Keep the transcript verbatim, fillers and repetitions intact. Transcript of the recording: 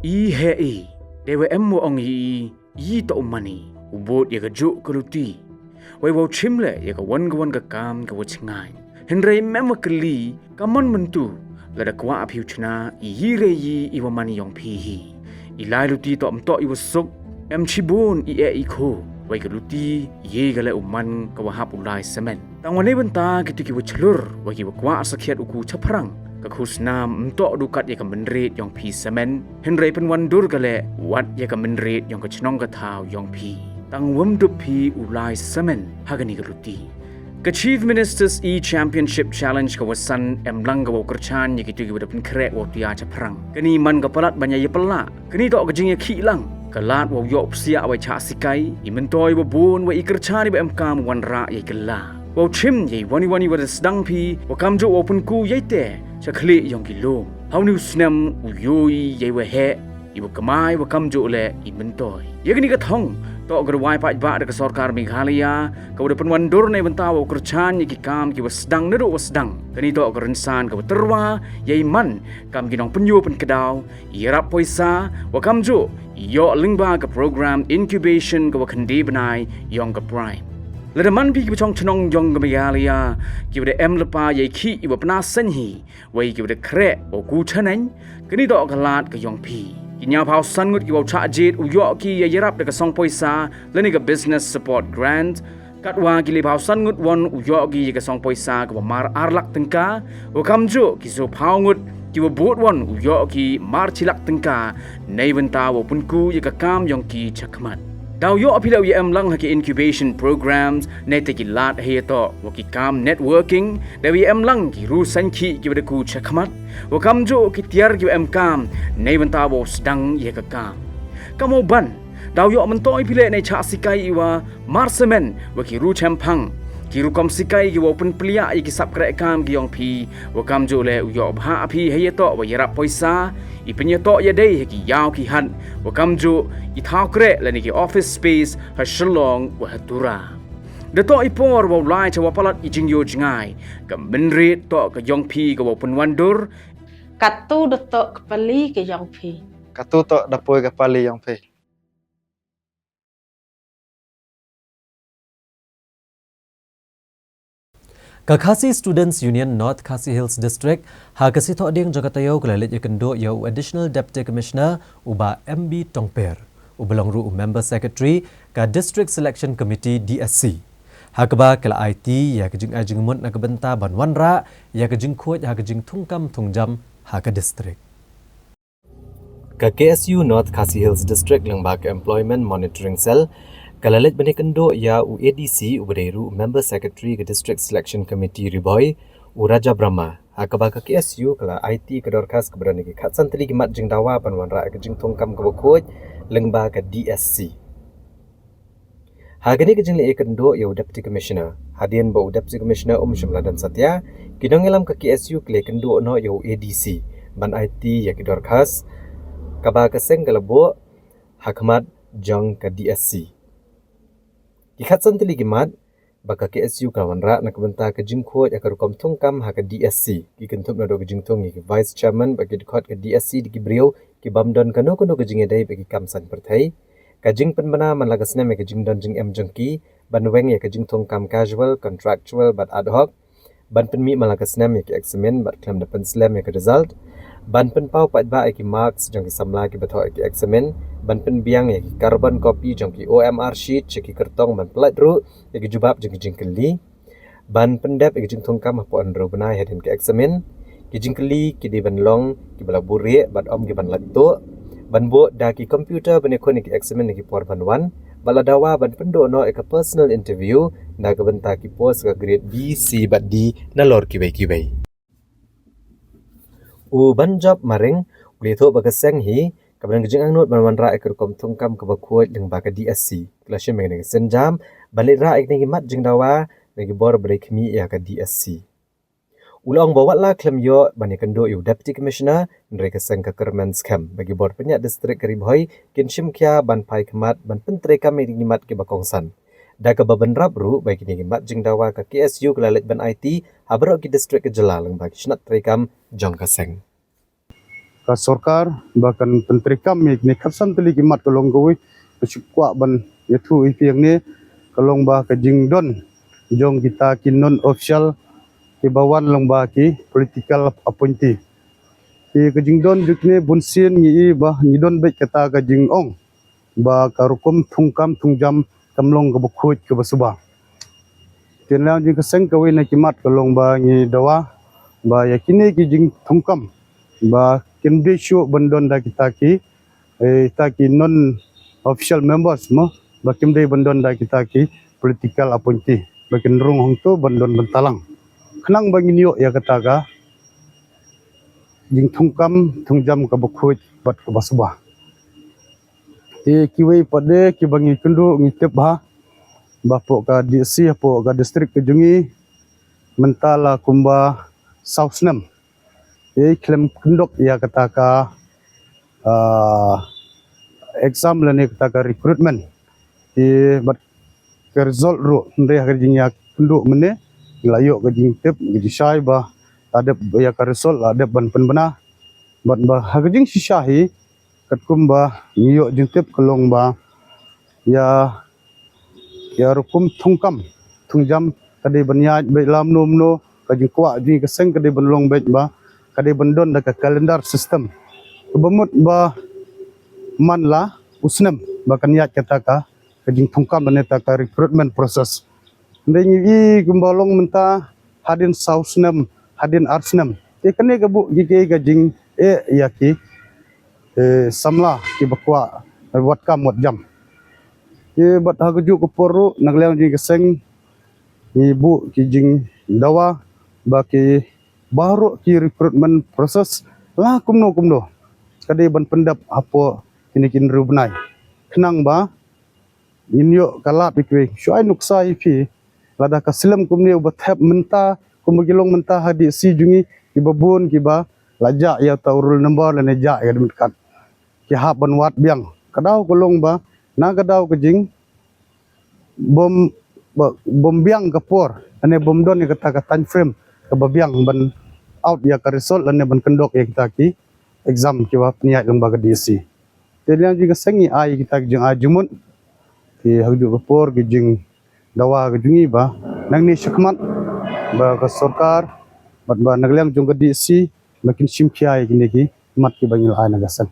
I heh i, dei wa em wa ong i, i toh u mane, u bud ïa ka juk ka luti. Wei wow chim leh ïa ka wan ka wan ka kam ka wa chngain. Hynrei mem wa kylli, ka mon myntu, lada kwah phi u chna, i hi re i i wa mane yong phi hi. I lai luti toh mtoh i wa suk, em chibun i eh i kho, wei ka luti, i ka leh u man ka wa hap u lai semen. Tang wa nei bynta kito ki wa chlur, wei ki wa kwah sakhiat u ku chaphrang. Ka khusnam mtoh du kat ïa ka mynrit yong phi semen, hynrei pynwan dur ka leh, wat ïa ka mynrit yong ka chnong ka thaw yong phi. Tang wym dup phi u lai semen, ha kani ka luti. Ka Chief Minister's E-Championship Challenge ka wa san em lang ka wa u kyrchan ïa kito ki wa da pynkhreh wa u tia chaphrang. Kani man ka palat ban ïa ïa pala. Kani toh ka jingïakhih lang. Ka lad wa u ïoh psiah wa i chah sikai, i myntoi wa bun wa i kyrchan i wa em kam wanrah ïa i kylla. Wa u chim ïa i wan i wan i wa da sdang phi, wa kamjuh wa u pynku ïa i te, cha khlieh yong ki lum. Ha u ni u snem u ïoh i ïa i wa heh, i wa kamai wa kamjuh leh i myntoi. Ïa kani ka thong, toh ka da wai paidbah da ka sorkar Meghalaya, ka wa da pynwan dur na i bynta wa u kyrchan ïa ki kam ki wa sdang naduh wa sdang. Kani toh ka rynsan ka wa tyrwa, ïa i man, kam ki nongpynïoh pynkdaw, ïarap poisa, wa kamjuh, ïoh lyngba ka program incubation ka wa khynde bnai, yong ka Prime. Lada man phi ki wa chong chnong yong ka Meghalaya, ki wa da em lypa ïa i khih i wa pynaseng hi, wei ki wa da khreh, wa u ku chaneng, kani toh ka lad ka yong phi. Ki ñiaw phaw san ngut ki wa u chah jied, u ïoh ki ïa ïarap da ka song poisa, lane ka business support grant, katwa ki le phaw san ngut won u ïoh ki ïa ka song poisa ka wa mar ar lak tyngka, wa kamjuh ki soo phaw ngut ki wa bud won u ïoh ki mar chi lak tyngka, na i bynta wa u pynku ïa ka kam yong ki chakhmat. Daw ïoh phi leh u ïa em lang ha ki incubation programs, na i te ki lad ha ïa toh, wa ki kam networking, daw ïa em lang ki ru saiñ khih ki wa da ku chakhmat, wa kamjuh ki tiar ki wa em kam, na i bynta wa u sdang ïa ka kam. Kam u ban, daw ïoh myntoi phi leh na i chah sikai i wa, mar semen, wa ki ru chemphang. Ki rukom sikai ki wa u pynpliah ïa ki sap kreh kam ki yong phi, wa kamjuh leh u ïoh bha phi ha ïa toh wa ïarap poisa, i pynïatoh ïa dei ha ki ïaw ki hat, wa kamjuh, i thaw kreh lane ki office space, ha Shillong, wa ha Tura. Da toh i por wa u lai cha wa palat i jingïoh jngai, ka mynrit toh ka yong phi ka wa u pynwan dur. Katu da toh ka pali ka yong phi. Katu toh da poi ka pali yong phi. Ka Khasi Students Union North Khasi Hills District, ha ka Sngi Thohdieng jong ka taïew ka la leit ïakynduh ïa u Additional Deputy Commissioner u Bah M B Tongper, u ba long ruh u Member Secretary ka District Selection Committee, D S C. Ha kaba ka la aiti ïa ka jingai jingmut na ka bynta ban wanrah ïa ka jingkhuid ha ka jingthungkam thungjam ha ka district. Ka K S U North Khasi Hills District lyngba ka Employment Monitoring Cell ka la leit ban ïakynduh ïa u A D C u ba dei ruh Member Secretary ka District Selection Committee Ri Bhoi, u Raja Brahma, ha kaba ka K S U ka la aiti ka dorkhas kaba don ïa ki khatsan tylli ki mat jingdawa ban wanrah ïa ka jingthungkam kaba khuid lyngba ka D S C. Ha kane ka jingleit ïakynduh ïa u Deputy Commissioner, hadien ba u Deputy Commissioner um shym la don satia, ki nongïalam ka K S U ki la ïakynduh noh ïa u A D C ban aiti ïa ki dorkhas kaba ka seng ka la buh ha khmat jong ka D S C. Ki khatsan tylli ki mat ba ka K S U ka wanrah na ka bynta ka jingkhuid ïa ka rukom thungkam ha ka D S C, ki kynthup naduh ka jingthung ïa ki Vice Chairman bad ki dkhot ka D S C da ki briew ki bym don kano kano ka jingïadei bad ki kam saiñ pyrthei, ka jingpynbna man la ka snem ïa ka jingdon jingem jong ki, ban weng ïa ka jingthungkam casual, contractual bad ad hoc, ban pynmih man la ka snem ïa ki eksamin bad khlem da pynslem ïa ka result, ban pynpaw paidbah ïa ki marks jong ki samla kiba thoh ïa ki eksamin, ban pynbiang ïa ki carbon copy jong ki O M R sheet sha ki kyrtong ban pyllait ruh ïa ki jubab jong ki jingkylli, ban pyndep ïa ki jingthungkam hapoh hynriew bnai hadien ki eksamin, ki jingkylli ki dei ban long kiba la buhrieh bad ym kiban lait tuh, ban buh da ki computer ban ïakhun ïa ki eksamin ha ki por ban wan, bad la dawa ban pynduh noh ïa ka personal interview na ka bynta ki post ka grade B, C bad D nalor kiwei kiwei. U Banjop Maring u la ïathuh ba ka seng hi kaba don ka jingangnud ban wanrah ïa ka rukom thungkam kaba khuid lyngba ka D S C, ka la shim ïa kane ka sienjam ban leit rah ïa kine ki mat jingdawa na ki bor ba dei khmih ïa ka D S C. U la ong ba wat la khlem ïoh ban ïakynduh ïa u Deputy Commissioner, hynrei ka seng ka kyrmen skhem ba ki bor pynïaid district ka Ri Bhoi kin shim khia ban phai khmat ban pyntreikam ïa kine ki mat kiba kongsan. Da kaba bynrap ruh ba ïa kine ki mat jingdawa ka K S U ka la leit ban aiti ha baroh ki district ka jylla lyngba ki shnat treikam jong ka seng. Ka sorkar ba kan pyntreikam ïa kine khatsan tylli ki mat ka long kawei ka shu kwah ban ïathuh ïa phi hangne ka long ba ka jingdon jong kita ki non official kiba wan long ba ki political appointee. Te ka jingdon jong kine bunsien ngi i ba ngi don beit kata ka jingong ba ka rukom thungkam thungjam kam long kaba khuid kaba suba. Te na liang jong ka seng kawei na ki mat ka long ba ngi dawa ba ïa kine ki jingthungkam ba kim dei shuh ban don da kita ki, eh, kita ki non official members mo, ba kim dei ban don da kita ki political appointee, ba kin rung hangto ban don ban talang. Khnang ba ngin ïoh ïa kata ka jingthungkam thungjam kaba khuid bad kaba suba. Te kiwei pat de kiba ngi kynduh ngi tip ba, ba hapoh ka D C, hapoh ka district ka jong ngi mynta la kumba saw snem. Te khlem kyndok ïa kata ka, ah, exam lane kata ka recruitment. Te bad ka result ruh hynrei ha ka jingïakynduh mynne ngi la ïoh ka jingtip ka jingshai ba la dep ïa ka result la dep ban pynbna. Bad ba ha ka jingshisha hi katkum ba ngi ïoh jingtip ka long ba ïa, ïa rukom thungkam thungjam ka dei ban ïaid beit lamno mno, ka jingkwah jong ngi ka seng ka dei ban long beit ba ka dei ban don da ka calendar system kaba mut ba man la u snem ba kan ïaid kata ka, ka jingthungkam lane kata ka recruitment process. Hynrei ngi i kumba long mynta hadien saw snem, hadien ar snem. Te kane ka buh ki, ki ka jingeh ïa ki, eh, samla kiba kwah wat kam wat jam. Te bad ha kajuh ka por ruh na ka liang jong ka seng ngi buh ki jingdawa ba ki baroh ki recruitment process la kumno kumno ka dei ban pyndep hapoh kine ki hynriew bnai. Khnang ba ngin ïoh ka lad ïa kiwei. Shu ai nuksa ïa phi, lada ka slem kumne uba thep mynta kumba ki long mynta ha D C jong ngi, kiba bun kiba la jah ïa uta u roll number lane jah ïa ka admit card, ki hap ban wad biang. Ka daw ka long ba na ka daw ka jing bym, ba, bym biang ka por lane bym don ïa kata ka time frame kaba biang ban out ïa ka result lane ban kyndok ïa kita ki exam kiba pynïaid lyngba ka D C. Te liang jong ka seng ngi ai kita ki jingai jingmut. Te ha kajuh ka por ki jingdawa ka jong ngi ba nangne shakhmat ba ka sorkar bad ba na ka liang jong ka D C ba kin shim khia ïa kine ki mat kiba ngi la ai na ka seng.